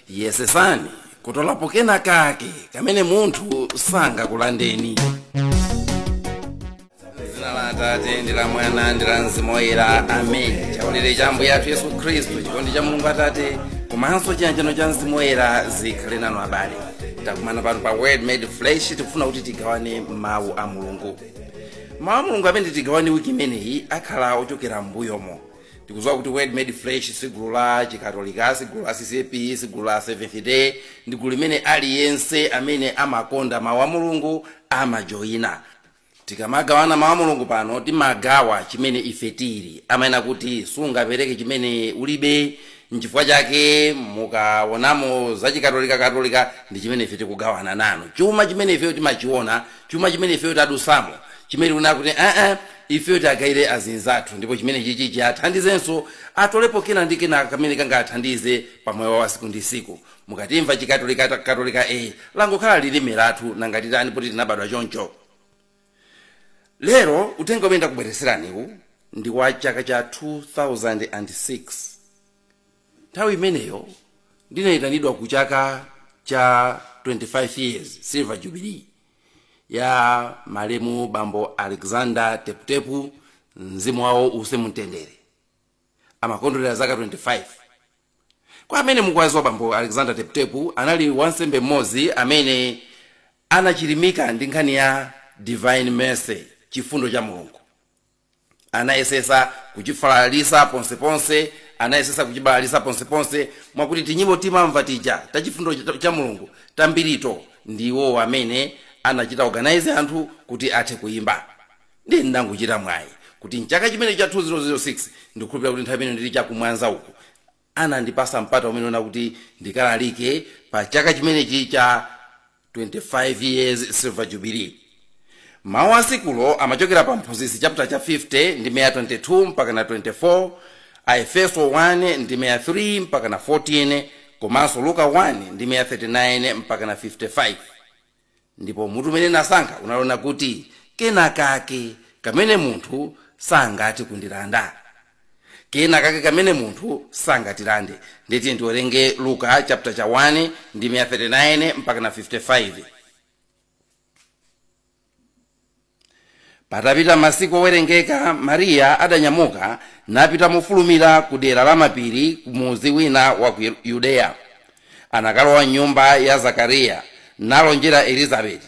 Yesesani kutolapo kena kake kamene munthu sangakulandeni. Dzina la Atate ndi la Mwana ndi la Mzimu Woyera, amen. Chaulere cha Ambuye athu Yesu Khristu, chikondi cha Mulungu Atate komanso chiyanjano cha Mzimu Woyera zikhale nanu abale. Takumana pano pa Word Made Flesh, tikufuna kuti tigawane mawu a Mulungu. Mawu a Mulungu amene tigawane wiki imeneyi akhala ochokera m'mbuyomo. Tikudziwa kuti Word Made Flesh si gulu la Chikatolika, si gulu la CCAP, si gulu la Seventh Day, ndi gulu limene aliyense amene amakonda mawu a Mulungu amajoyina. Tikamagawana mawu a Mulungu pano, timagawa chimene ife tili. Amanena kuti sungapereke chimene ulibe, nchifukwa chake mukaonamo za Chikatolika katolika ndi chimene ife tikugawana nanu. Chuma chimene ifeyo timachiona, chuma chimene ifeyo tadusamo, chimene tikunena kuti ifeyo tiagayire azinzathu, ndipo chimene chichi chiathandizenso atolepo kena ndi kena kamene kangathandize pamoyo wa siku ndi siku. Mukatimva Chikatolika katolika langokhala lilime lathu, nanga titani poti tinabadwa choncho. Lero uthenga umene ndakubweretseraniwu ndi wa chaka cha 2006. Nthawi imeneyo ndinayitanidwa ku chaka cha 25 years Silver Jubilee ya malemu bambo Alexander Teputepu, mzimu wawo uuse mumtendere. Amakondwerera zaka 25. Kwa amene mukuwadziwa, bambo Alexander Teputepu anali wansembe mmodzi amene anachilimika ndi nkhani ya divine mercy, chifundo cha Mulungu. Anayesesa kuchifalalisa ponseponse, anayesesa kuchibalalisa ponseponse, mwakuti tinyimbo timamva tija ta chifundo cha Mulungu tambirito ndiwo amene anachita organize anthu kuti athe kuyimba. Ndi ndangochita mwayi kuti mchaka chimene cha 2006, ndikukhulupirira kuti nthawi imene ndili chakumwanza uku, anandipasa mpata umene una kuti ndikalalike pa chaka chimenechi cha 25 years Silver Jubilee. Mawu a tsikulo amachokera pa Mphunzitsi chapter cha 50 ndi meya 22 mpaka na 24, Aefeso 1 ndi meya 3 mpaka na 14, komanso Luka 1 ndi meya 39 mpaka na 55. Ndipo mutu umene nasankha unalona kuti kena kake kamene munthu sangati kundilanda, kena kake kamene munthu sangatilande. Nditi ndiwerenge Luka chapter cha 1 ndi meya 39 mpaka na 55. Patapita masiku owerengeka, Mariya adanyamuka napita mofulumira ku dera la mapiri ku mudzi wina wa ku Yudeya. Anakalowa nyumba ya Zakariya nalonjera Elizabeti.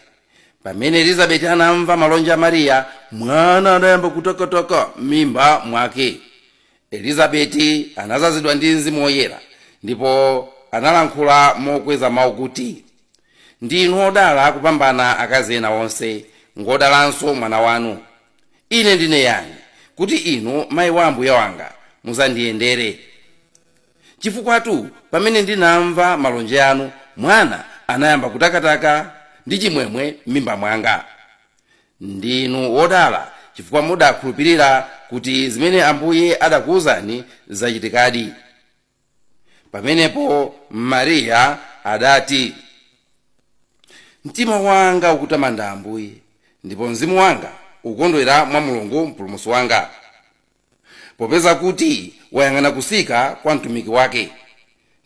Pamene Elizabeti anamva malonje a Mariya, mwana anayamba kutakataka m'mimba mwake. Elizabeti anazazidwa ndi Mzimu Woyera, ndipo analankhula mokweza mawu kuti, ndinu odala kupambana akazi ena onse, ngodalanso mwana wanu. Ine ndine yani kuti inu mayi wa Ambuye wanga muzandiyendere? Chifukwatu pamene ndinamva malonje anu, mwana anayamba kutakataka ndi chimwemwe m'mimba mwanga. Ndinu wodala chifukwa mudakhulupirira kuti zimene Ambuye adakuwuzani zachitikadi. Pamenepo Mariya adati, mtima wanga ukutamanda Ambuye, ndipo mzimu wanga ukondwera mwa Mulungu mpulumutsi wanga, popeza kuti wayang'ana kusika kwa mtumiki wake.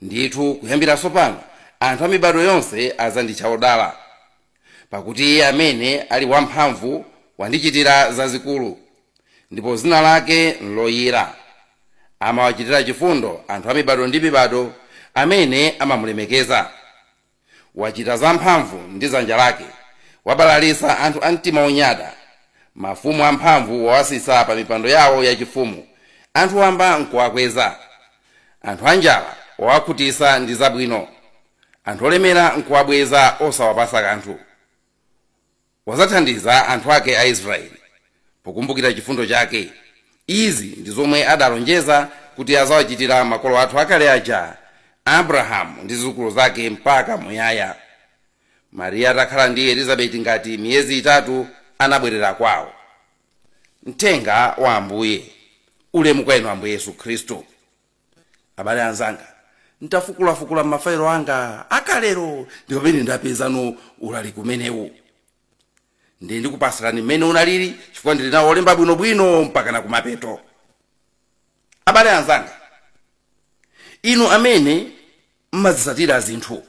Ndithu kuyambira tsopano anthu a mibado yonse adzanditcha odala, pakuti iye amene ali wamphamvu wandichitira zazikulu, ndipo dzina lake nloyera. Amawachitira chifundo anthu a mibado ndi mibado amene amamulemekeza. Wachita zamphamvu ndi dzanja lake, wabalalisa anthu a mtima onyada. Mafumu amphamvu wawasisa pa mipando yawo yachifumu, anthu wamba nkuwakweza. Anthu anjala wawakhutisa ndi zabwino, anthu olemera nkuwabweza osawapasa kanthu. Wazathandiza anthu ake a Israeli pokumbukira chifundo chake. Izi ndi zomwe adalonjeza kuti azawachitira makolo athu akale aja, Abrahamu ndi zidzukulu zake mpaka muyaya. Mariya atakhala ndi Elizabeti ngati miyezi itatu, anabwerera kwawo. Mthenga wa Ambuye. Ulemu kwa inu Ambuye Yesu Khristu. Abale anzanga, ntafukulafukula m'mafailo anga akalero ndi pamene ndapezano ulaliki umenewu. Ndi ndikupasirani mmene unalili, chifukwa ndili nawo olemba bwinobwino mpaka na kumapeto. Abale anzanga, inu amene mmazitsatira zinthu.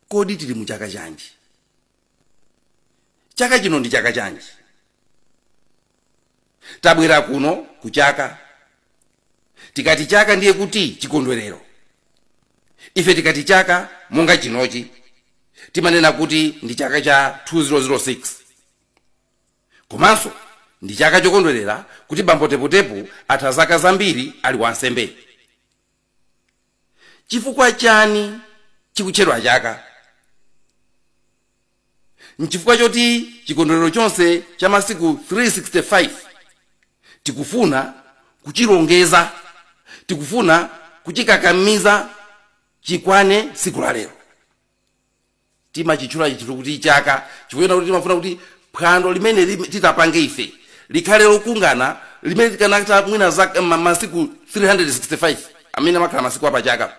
Kodi tili mu chaka chanji? Chaka chino ndi chaka chanji? Tabwera kuno kuchaka. Tikati chaka ndiye kuti chikondwerero. Ife tikati chaka monga chinochi timanena kuti ndi chaka cha 2006, komanso ndi chaka chokondwerera kuti bambo Teputepu atha zaka zambiri ali wansembe. Chifukwa chani chikutchedwa chaka? Nchifukwa choti chikondwerero chonse cha masiku 365 tikufuna kuchilongeza, tikufuna kuchikakamiza chikwane siku la lero. Timachitchula chinthu kuti chaka chifukwa kuti timafuna kuti phwando limene titapange ife likhale lokungana, limene tikanakita mwina zaka masiku 365 amene amakhala masiku apachaka.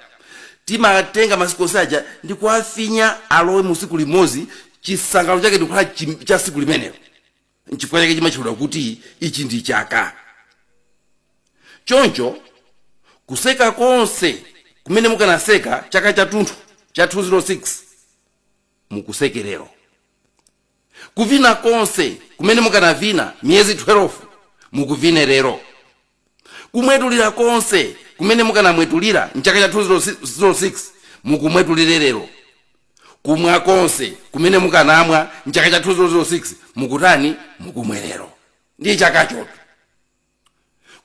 Timatenga masiku onse aja ndi kuwafinya alowe mu siku limodzi, chisangalalo chake ndikukhala cha siku limenelo. Nchifukwa chake chimatchedwa kuti ichi ndi chaka. Choncho kuseka konse kumene mukanaseka chaka chathunthu cha 206 mukusekerero, kuvina konse kumene mukanavina miyezi 12 mukuvinerero, kumwetulira konse kumene mukanamwetulira mchaka cha 206 mukumwetulirerero, kumwa konse kumene mukanamwa mchaka cha 2006 mukutani, mukumwerero. Ndiye chakachoto.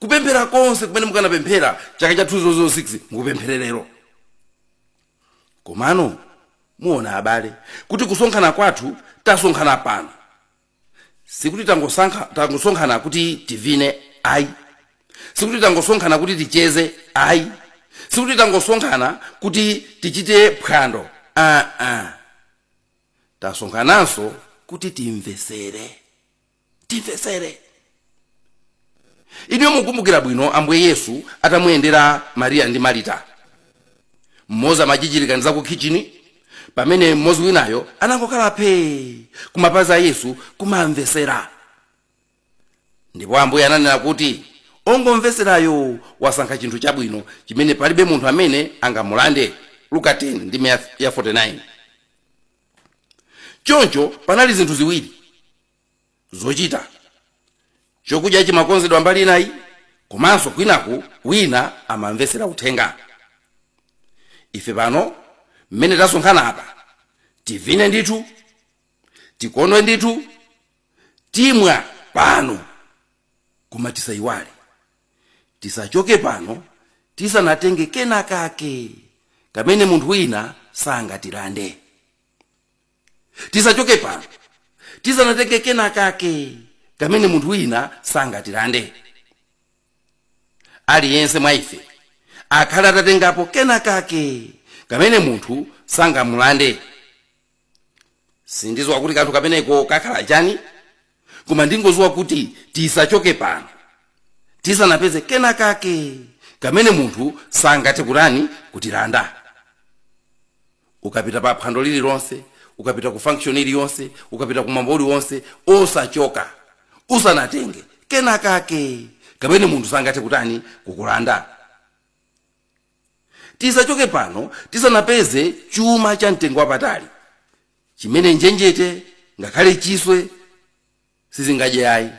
Kupemphera konse kumene mukanapemphera chaka cha 2006 mukupemphererero. Komano muona abale kuti kusonkhana kwathu tasonkhana pano sikuti tangosonkhana kuti tivine ayi, sikuti tangosonkhana kuti ticheze ayi, sikuti tangosonkhana kuti tichite phwando. Tasonkhananso kuti timvesere, timvesere. Inu mukumbukira bwino Ambuye Yesu atamuyendera Mariya ndi Marita. Mmodzi amachichirikaniza ku kitchen, pamene mmodzi winayo anangokhala phee kumapazi a Yesu kumamvesera. Ndipo Ambuye ananena kuti ongomveserayo wasankha chinthu chabwino chimene palibe munthu amene angamulande. Luka 10 ndime ya 49. Choncho panali zinthu ziwiri zochita. Chokudya chimakonzedwa mbali inayi, komanso kwinaku wina amamvesera uthenga. Ife pano mmene tasonkhana apa tivine ndithu, tikondwe ndithu, timwa pano, koma tisayiwale, tisachoke pano tisanatenge kenakake kamene munthu wina sangatilande. Tisachoke pano tisanatenge kenakake kamene munthu wina sangatilande. Aliyense mwa ife akhale atatengapo kenakake kamene munthu sangamulande. Sindidziwa kuti kanthu kameneko kakhala chani, koma ndingodziwa kuti tisachoke pano tisanapeze kenakake kamene munthu sangathe kutani, kutilanda. Ukapita pa phwando lililonse, ukapita ku function iliyonse, ukapita ku mambo uliwonse, osachoka usanatenge kenakake kamene munthu sangathe kutani, kukulanda. Tisachoke pano tisanapeze chuma cha mtengo wapatali chimene njenjete ngakhale chiswe sizingadye ayi.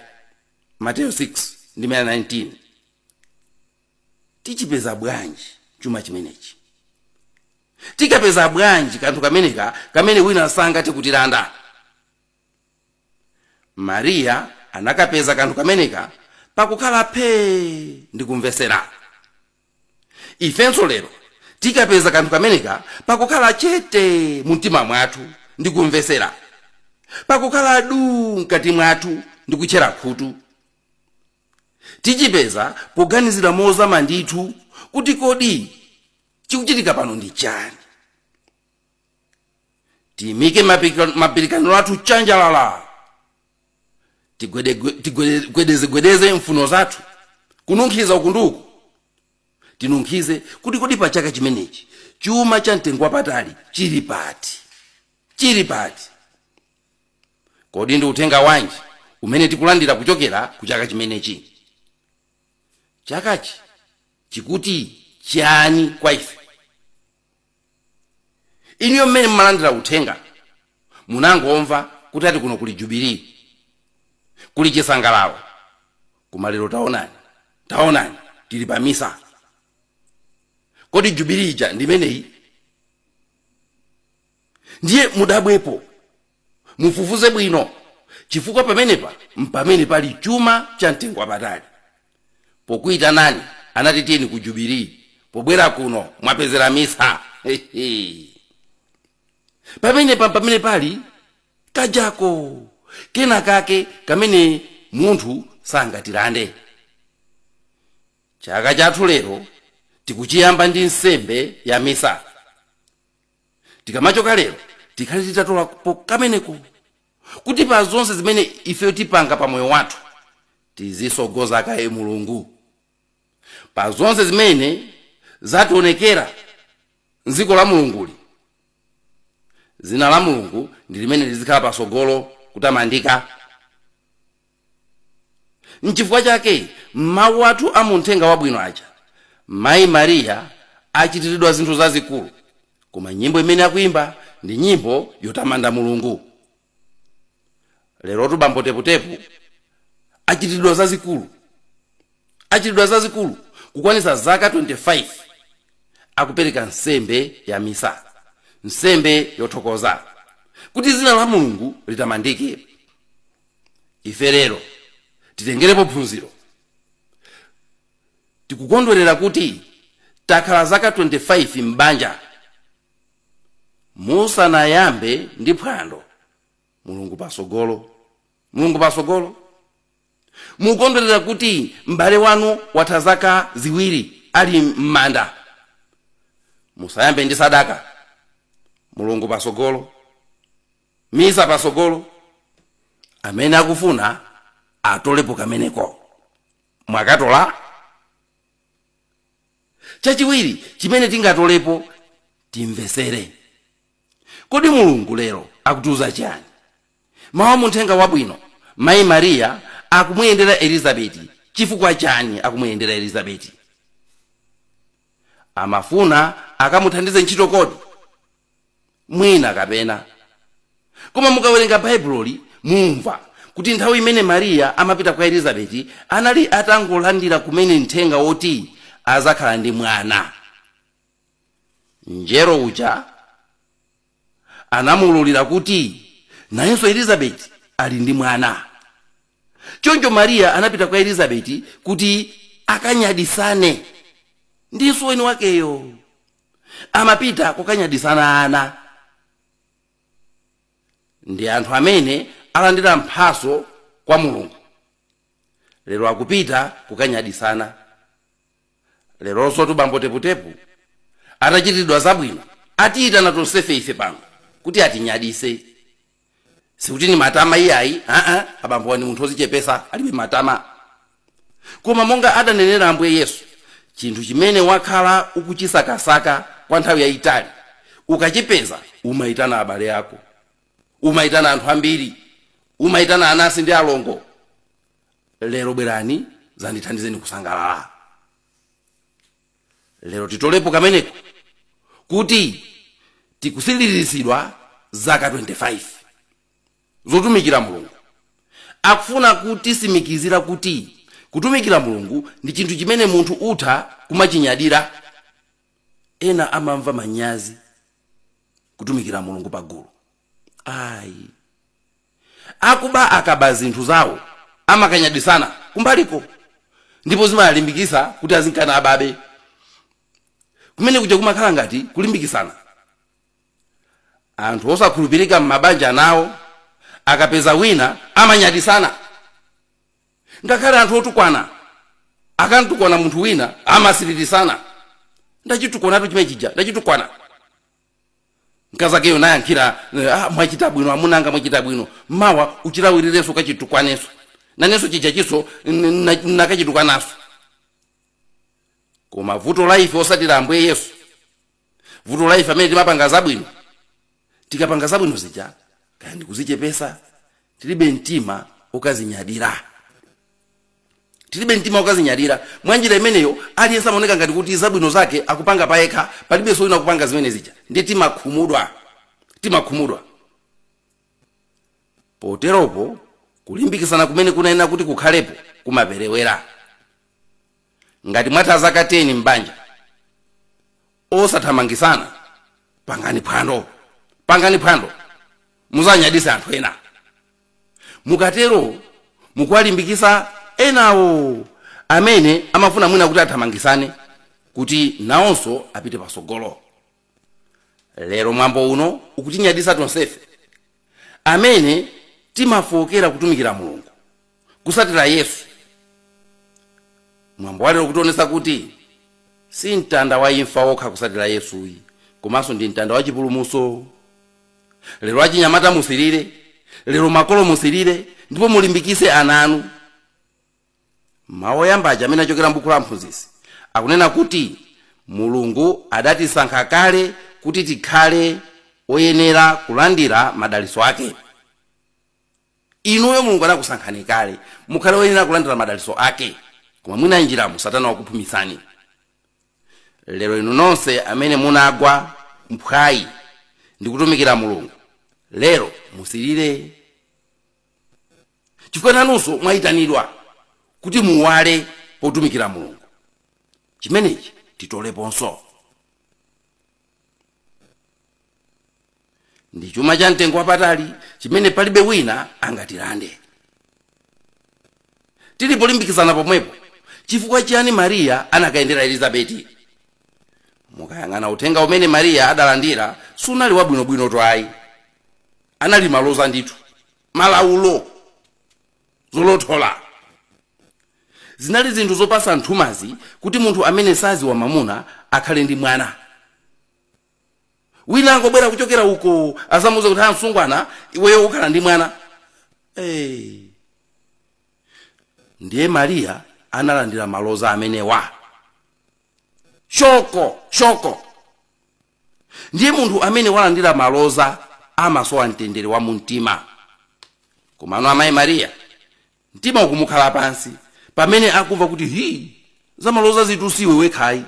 Mateyu 6 ndime 19. Tichipeza bwanji chuma chimenechi? Tikapeza bwanji kanthu kameneka kamene wina sangathe kutilanda? Mariya anakapeza kanthu kameneka pakukhala phee ndi kumvesera. Ifenso lero tikapeza kanthu kameneka pakukhala chete mu mtima mwathu ndi kumvesera, pakukhala du mkati mwathu ndi kutchera khutu. Tichipeza poganizira mozama ndithu kuti kodi chikuchitika pano ndi chani. Tiyimike mapirikaniro athu chanjalala, tigwedezegwedeze mfuno zathu, kununkhiza uku ndi uku. Tinunkhize kuti kodi pa chaka chimenechi chuma cha mtengo wapatali chili pati, chili pati. Kodi ndi uthenga wanji umene tikulandira kuchokera ku chaka chimenechi? Chakachi chikuti chani kwa ife? Inuyo mmene mmalandira uthenga munangomva kuti ati kuno kuli jubilee, kuli chisangalalo, koma lero taonani, taonani tili pa misa. Kodi jubilee ija ndimeneyi? Ndiye mudabwepo, mufufuze bwino, chifukwa pamenepa mpamene pali chuma cha mtengo wapatali. Pokuyitanani anati tiyeni ku jubilee, pobwera kuno mwapezera misa. Pamenepa pamene pali kajako kena kake kamene munthu sangatilande. Chaka chathu lero tikuchiyamba ndi nsembe ya misa. Tikamachoka lero tikhale titatolapo kameneko, kuti pa zonse zimene ife tipanga pa moyo wathu tizisogoza kaye Mulungu. Pa zonse zimene zationekera mdziko la Mulunguli, zina la Mulungu ndi limene lizikhala pasogolo kutamandika. Nchifukwa chake mawu athu a munthenga wabwino aja, mayi Mariya achitiridwa zinthu zazikulu, koma nyimbo imene akuimba ndi nyimbo yotamanda Mulungu. Lerotu bambo Teputepu achitiridwa zazikulu, achitiridwa zazikulu kukwanisa zaka 25 akupereka nsembe ya misa, nsembe yothokoza kuti zina la Mulungu litamandike. Ife lero titengerepo phunziro. Tikukondwerera kuti takhala zaka 25 m'banja musanayambe ndi phwando. Mulungu pasogolo, Mulungu pasogolo. Mukondwerera kuti m'bale wanu watha zaka 2 ali m'manda, musayambe ndi sadaka. Mulungu pasogolo, misa pasogolo. Amene akufuna atolepo kameneko, mwakatola. Chachiwiri chimene tingatolepo, timvesere. Kodi Mulungu lero akutiuza chani? Mawu munthenga wabwino, mayi Mariya akumuyendera Elizabeti. Chifukwa chani akumuyendera Elizabeti? Amafuna akamuthandize ntchito kodi? Mwina kapena. Koma mukawerenga Bhaibuloli mumva kuti nthawi imene Mariya amapita kwa Elizabeti anali atangolandira kumene mthenga woti azakhala ndi mwana. Njero uja anamuwululira kuti nayenso Elizabeti ali ndi mwana. Choncho Mariya anapita kwa Elizabeti kuti akanyadisane ndi msuweni wakeyo. Amapita kukanyadisana ana ndi anthu amene alandira mphaso kwa Mulungu, lero akupita kukanyadisana. Leronso tubambo Teputepu atachitidwa zabwino atiyitana tonsefe ife pano kuti atinyadise. Sikuti ni matama iyayi, abambo ni munthu ozichepesa, alibe matama. Koma monga adanenera Ambuye Yesu, chinthu chimene wakhala ukuchisakasaka kwa nthawi yayitali ukachipeza umayitana abale ako, umayitana anthu ambiri, umayitana anasi ndi alongo. Lero bwerani zandithandizeni kusangalala. Lero titolepo kameneko kuti tikusiriritsidwa zaka 25 zotumikira Mulungu. Akufuna kutisimikizira kuti kutumikira Mulungu ndi chinthu chimene munthu utha kumachinyadira. Ena amamva manyazi kutumikira Mulungu pagulu. Ayi, akuba akaba zinthu zawo amakanyadisana kumbaliko, ndipo zimalimbikisa kuti azinkana ababe. Kumene kuja kumakhala ngati kulimbikisana. Anthu osakhulupirika m'mabanja nawo akapeza wina amanyadisana. Ngakhale anthu otukwana akantukwana munthu wina amasiririsana. Ndachitukwanatu chimene chija, ndachitukwana. Mkazakeyo nayankhira, mwachita bwino amunanga, mwachita bwino. Mawa uchilawirirenso kachitukwanenso, nanenso chija chiso nakachitukwananso. Koma vuto la ife osatira Ambuye Yesu, vuto la ife amene timapanga zabwino, tikapanga zabwino zija kaya ndikuzichepesa, tilibe mtima ukazinyadira. Tilibe mtima wokazinyadira. Mwanjira imeneyo aliyense amaoneka ngati kuti zabwino zake akupanga payekha, palibenso wina akupanga zimene zija. Ndiye timakhumudwa, timakhumudwa. Poteropo kulimbikisana kumene kunayenera kuti kukhalepo kumaperewera. Ngati mwatha zaka 10 m'banja osathamangisana, pangani phwando, pangani phwando, muzanyadise anthu ena. Mukatero mukuwalimbikisa enawo amene amafuna mwina kuti athamangisane kuti nawonso apite pasogolo. Lero mwambo uno ukutinyadisa tonsefe amene timafowokera kutumikira Mulungu, kusatira Yesu. Mwambo walero kutionetsa kuti si mtanda wa imfa wokha kusatira Yesuyi, komanso ndi mtanda wa chipulumutso. Lero achinyamata musirire, lero makolo musirire, ndipo mulimbikise ana anu. Mawu oyamba aja amene achokera m'buku la mphunzitsi akunena kuti Mulungu adatisankha kale kuti tikhale oyenera kulandira madalitso ake. Inuyo Mulungu anakusankhani kale mukhale oyenera kulandira madalitso ake, koma mwina njiramo Satana wakuphumisani. Lero inu nonse amene munagwa mphwayi ndi kutumikira Mulungu, lero musirire, chifukwa nanunso mwayitanidwa kuti muwale potumikira Mulungu. Chimenechi titoleponso. Ndi chuma cha mtengo wapatali chimene palibe wina angatilande. Tili polimbikizana pomwepo, chifukwa chiyani Mariya anakayendera Elizabeti? Mukayang'ana uthenga umene Mariya adalandira sunali wabwinobwino twayi. Anali maloza ndithu, malaulo, zolothola. Zinali zinthu zopasa nthumazi kuti munthu amene saziwa mamuna akhale ndi mwana. Wina angobwera kuchokera uko azamuze kuti msungwana iweyo ukhala ndi mwana. Ndiye Mariya analandira maloza amenewa. Shoko, shoko. Ndiye munthu amene walandira maloza amasowa mtendere wa mumtima. Komano amayi Mariya mtima ukumukhala pansi pamene akumva kuti hi zamaloza zitusiwe wekhayi,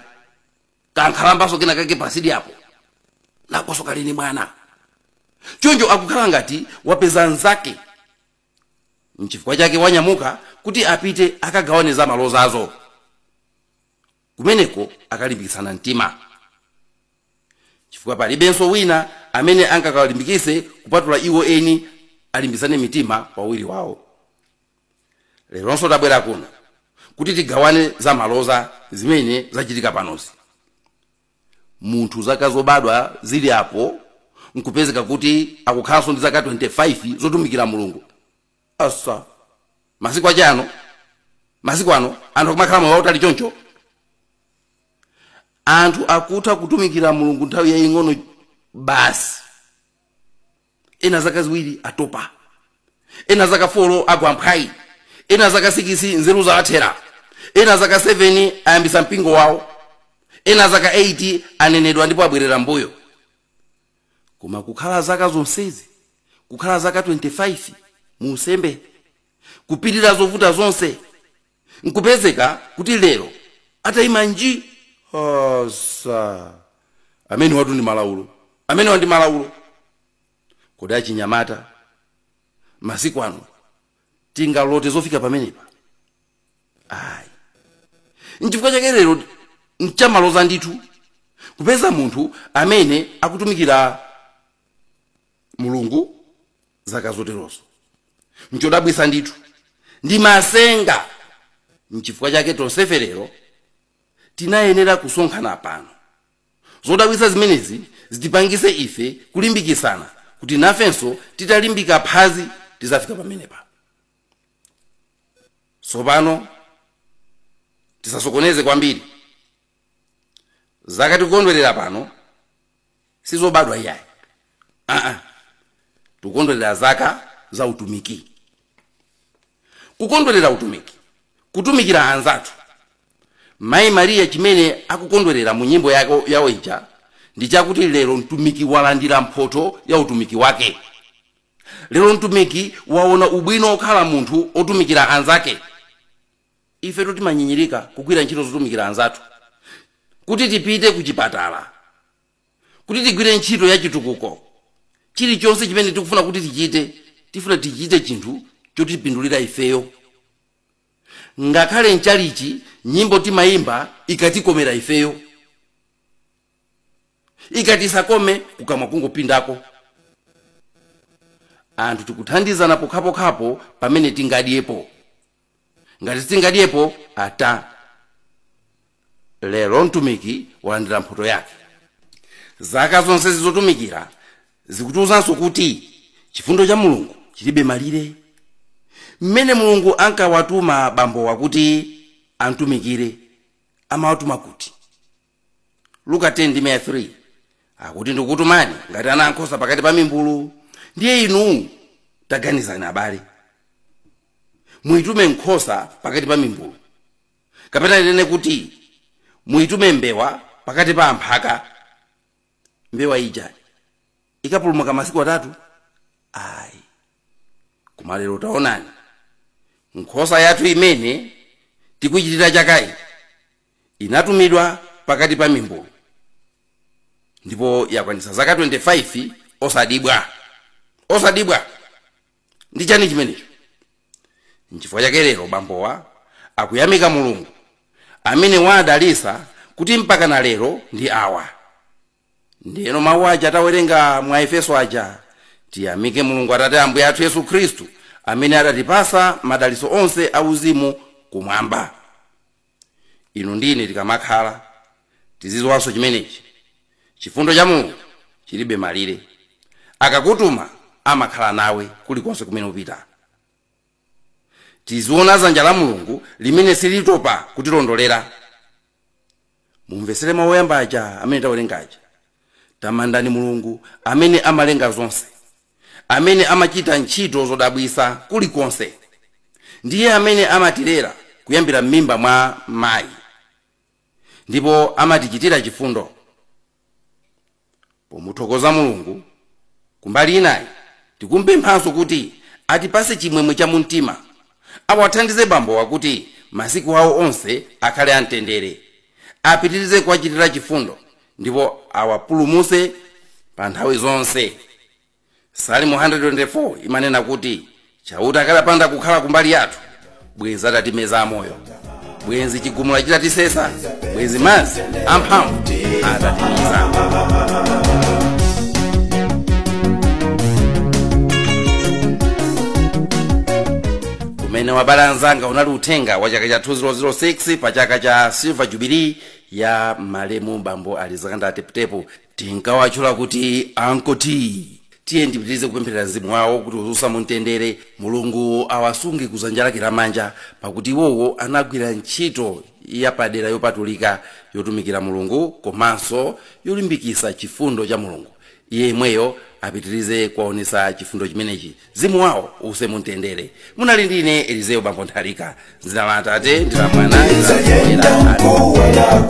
kankhalambaso kena kake pasidi apo nakoso kalini mwana. Choncho akukhala ngati wapeza nzake. Nchifukwa chake wanyamuka kuti apite akagawane za malozazo. Kumeneko akalimbikitsana mtima, chifukwa palibenso wina amene angakalimbikise kupatula iwo eni alimbisane mitima pawiri wawo. Leronso tabwera kuno kuti tigawane za maloza zimene zachitika panozi. Munthu zaka zobadwa zili apo nkupezeka kuti akukhalanso ndi zaka 25 zotumikira Mulungu. Asa masiku achano, masiku ano anthu akumakhala moyo wautali choncho. Anthu akutha kutumikira Mulungu nthawi yaying'ono basi. Ena zaka 2 atopa, ena zaka 4 agwa mphwayi, ena zaka 6 nzeru zawathera, ena zaka 7 ayambisa mpingo wawo, ena zaka 8 anenedwa ndipo abwerera mbuyo. Koma kukhala zaka zonsezi, kukhala zaka 25 mu usembe, kupirira zovuta zonse, nkupezeka kuti lero atayima nji. Asa amene watu ndi malaulo, amene wandi malaulo. Kodi achinyamata masiku ano tingalote zofika pamenepa? Ayi. Nchifukwa chake lero nchamaloza ndithu kupeza munthu amene akutumikira Mulungu zaka zoterozo. Nchodabwisa ndithu, ndi masenga. Nchifukwa chake tonsefe lero tinayenera kusonkhana pano. Zodabwisa zimenezi zitipangise ife kulimbikisana kuti nafenso titalimbika phazi tizafika pamenepa. Tsopano tisasokoneze kwambiri. Zaka tikukondwerera pano sizobadwa iyayi. Tikukondwerera zaka za utumiki. Kukondwerera utumiki, kutumikira anzathu. Mayi Mariya chimene akukondwerera mu nyimbo yawo ija ndi chakuti lero mtumiki walandira mphotho ya utumiki wake. Lero mtumiki waona ubwino okhala munthu otumikira anzake. Ife timanyinyirika kugwira ntchito zotumikira anzathu, kuti tipite ku chipatala, kuti tigwire ntchito ya chitukuko. Chilichonse chimene tikufuna kuti tichite, tifuna tichite chinthu chotipindulira ifeyo. Ngakhale mchalichi nyimbo timayimba ikatikomera ifeyo, ikatisakome kukamwa kungopindako. Anthu tikuthandizana pokhapokhapo pamene tingadyepo. Ngati sitingadyepo ata. Lero mtumiki walandira mphoto yake. Zaka zonse zotumikira zikutiwuzanso kuti chifundo cha Mulungu chilibe malire. Mmene Mulungu ankawatuma bambowa kuti antumikire, amawatuma kuti Luka 10:3 akuti ndikutumani ngati ana ankhosa pakati pa mimbulu. Ndiye inu taganizani abale, muitume nkhosa pakati pa mimbulu, kapena ndinene kuti muitume mbewa pakati pa amphaka. Mbewa ija ikapulumuka masiku 3? Ayi. Koma lero taonani nkhosa yathu imene tikuichitira chakayi inatumidwa pakati pa mimbulu, ndipo yakwanitsa zaka 25 osadibwa. Osadibwa ndi chani chimenecho? Nchifukwa chake lero bambowa akuyamika Mulungu amene wadalisa kuti mpaka na lero ndi awa. Ndeno mawu aja tawerenga mwa Efeso aja, tiyamike Mulungu Atate Ambuye athu Yesu Khristu amene adatipasa madaliso onse auzimu kumwamba. Inu ndine tikamakhala tizidziwanso chimenechi, chifundo cha Mulungu chilibe malire. Akakutuma amakhala nawe kulikonse kumene upita. Tiziona dzanja la Mulungu limene silitopa kutilondolera. Mumvesere mawu oyamba aja amene tawerenga aja. Tamandani Mulungu amene amalenga zonse, amene amachita ntchito zodabwitsa kulikonse. Ndiye amene amatilera kuyambira m'mimba mwa mayi, ndipo amatichitira chifundo. Pomuthokoza Mulungu kumbali inayi, tikumpemphanso kuti atipase chimwemwe cha mumtima, awathandize bambowa kuti masiku awo onse akhale amtendere, apitirize kuwachitira chifundo, ndipo awapulumutse pa nthawi zonse. Salimo 124 imanena kuti Chauta akanapanda kukhala kumbali yathu, bwenzi atatimeza amoyo, bwenzi chigumula chitatisesa, bwenzi madzi amphamvu atatimiza. Kumene wabala anzanga unali uthenga wa chaka cha 2006 pa chaka cha Silver Jubilee ya malemu bambo Alizakanda Teputepu. Tinkawatchula kuti Uncle T. Tiye ndipitirize kupempherera mzimu wawo kuti uzusa mumtendere. Mulungu awasunge kudzanja lake lamanja, pakuti iwowo anagwira ntchito yapadera yopatulika yotumikira Mulungu komanso yolimbikitsa chifundo cha Mulungu. Iye imweyo apitirize kuwaonesa chifundo chimenechi. Mzimu wawo use mumtendere. Munali ndine Elizeo Bambo Nthalika. Dzina la Atate ndi la Mwana ndi la Mzimu Woyera.